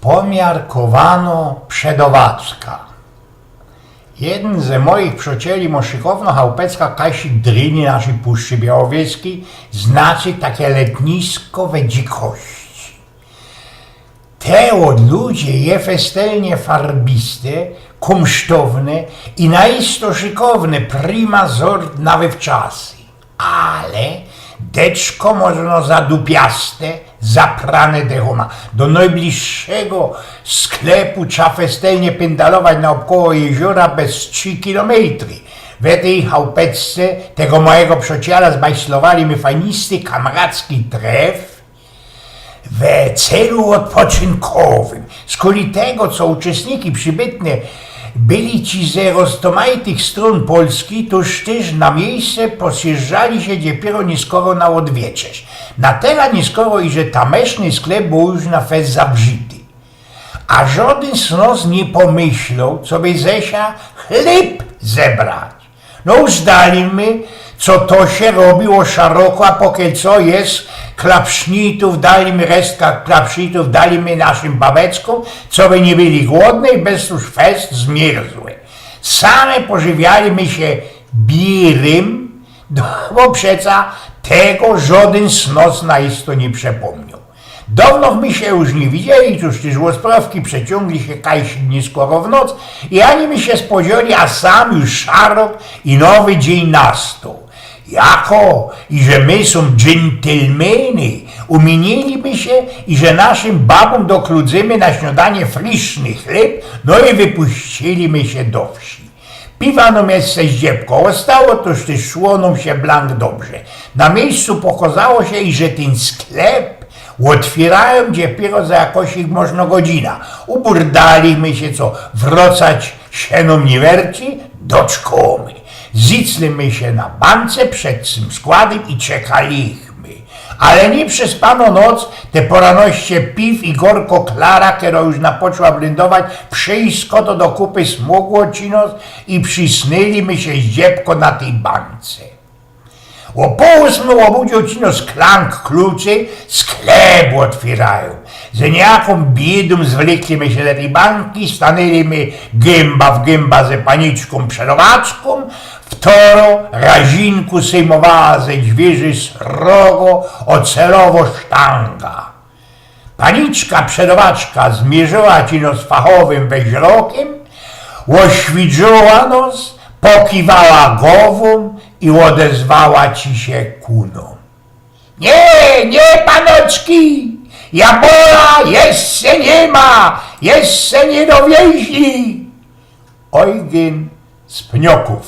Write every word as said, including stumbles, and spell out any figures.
Pomiarkowano przedowaczka. Jedyn ze moich przocieli mŏ szykowno chałpecka kajsik drini naszyj Puszczy Białowieskiej, znaczy takie letnisko we dzikości. Te ôd ludzie je festelnie farbiste, kumsztowne i naisto szykowne, prima sort na wywczasy. Ale deczko możno za dupiaste, zaprane dechōma. Do nojbliższego sklepu trza festelnie pyndalować naôbkoło jeziora bez trzi kilōmejtry. We tyj chałpeczce tego mojigo przociela zmajslowali my fajnisty kamracki tref, we celu ôdpoczynkowym. Skuli tego, co uczestniki przibytne byli ci ze roztomajtych strōn Polski, tōż tyż na miyjsce pozjyżdżali sie dziepiero niyskoro na ôdwieczerz. Na tela niyskoro, iże tamyszny sklep bōł już na fest zawrzyty. A żodyn z nos niy pōmyśloł, coby ze sia chlyb zebrać. No, uzdali my, co to sie robi ô szaroko, a pokiel co je klapsznitōw, dali my resztka klapsznitōw, dali my naszym babeckōm, coby niy byli głodne i bez tōż fest zmierzłe. Same pożywiali my sie birym, no bo przeca tego żodyn z nos naisto niy przepōmnioł. Downo my sie już niy widzieli, cōż tyż ôsprŏwki przeciōngli sie kajsik niyskoro w noc i ani my sie spodzioli, a sam już szarok i nowy dziyń nastoł. Jako, iże my sōm dżyntelmeny, umiynyli my sie, iże naszym babōm dokludzymy na śniodanie friszny chlyb, no i wypuścili my sie do wsi. Piwa nōm jeszcze zdziebko ôstało, tōż tyż szło nōm sie blank dobrze. Na miyjscu pokŏzało sie, iże tyn sklep ôtwiyrajōm dziepiero za jakosik możno godzina. Uburdali my sie, co wrŏcać sie nōm niy werci, doczkōmy. Zjycli my sie na bance przed tym składym i czekali my. Ale niy przespano noc, te poranoście piw i gorko Klara, kero już nōm poczła bryndować, wszysko to do kupy smugło ci nos i przisnyli my sie zdziebko na tyj bance. Ô pōł ôsmej ôbudzioł ci nos klank kluczy, sklep ôtwiyrajōm. Ze nijakōm biydōm zwlykli my sie do tyj banki, stanęli my gymba w gymba ze paniczkōm przedowaczkōm, wtoro razinku syjmowała ze dźwiyrzy srogo ôcelowo sztanga. Paniczka przedowaczka zmiyrzyła ci nos fachowym weźrokym, ôświdrzała nos, pokiwała gowōm i ôdezwała ci sie kōnōm: Niy, niy, panoczki! Jabola jeszcze niy ma, jeszcze niy dowiezli. Ojgyn z Pniokōw.